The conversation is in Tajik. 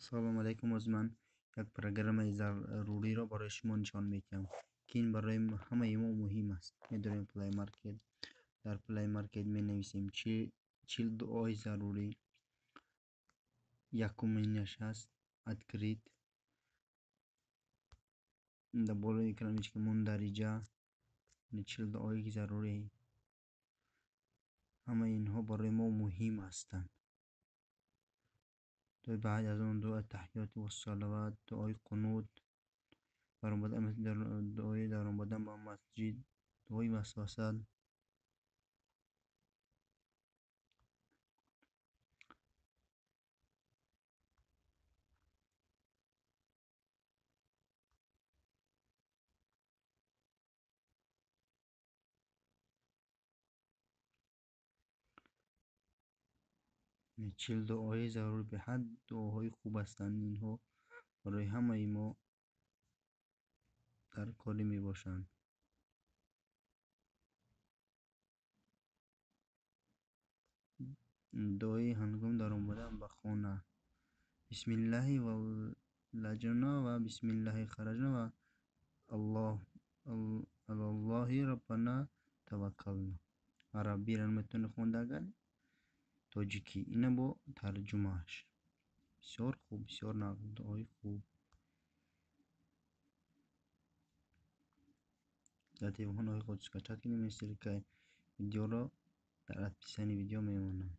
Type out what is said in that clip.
Салом алейкум. Аз ман як программаи заруриро барои шумо нишон медиҳам, ки ин барои ҳамаи мо муҳим аст. Медорем Play Market. Дар Play Market менависем 40 дуои зарурӣ. Якуминаш ҳаст открыть. Дар болои экраничка мундариҷа 40 дуои зарурӣ. Ҳамаи инҳо барои мо муҳим ҳастанд. Баъд аз он дуои таҳиёт вассалават, дуои қунут, дуои даромадан ба масҷид, дуои васваса. 40 дуои зарур беҳад дуоҳои хуб ҳастанд. Инҳо барои ҳамаи мо дар корӣ мебошанд. Дуои ҳангом даромадан ба хона. Бисмиллаҳи валаҷна ва бисмиллаҳи хараҷна ва аллоҳи раббана таваккална. Арабиро метавонед хонда агар тоҷикӣ. Ина бо тарҷумааш. Бисёр хуб, бисёр дуои хуб. Дар телефонҳои худ скачать кунед, ссылкаи видеоро дар описании видео мемонам.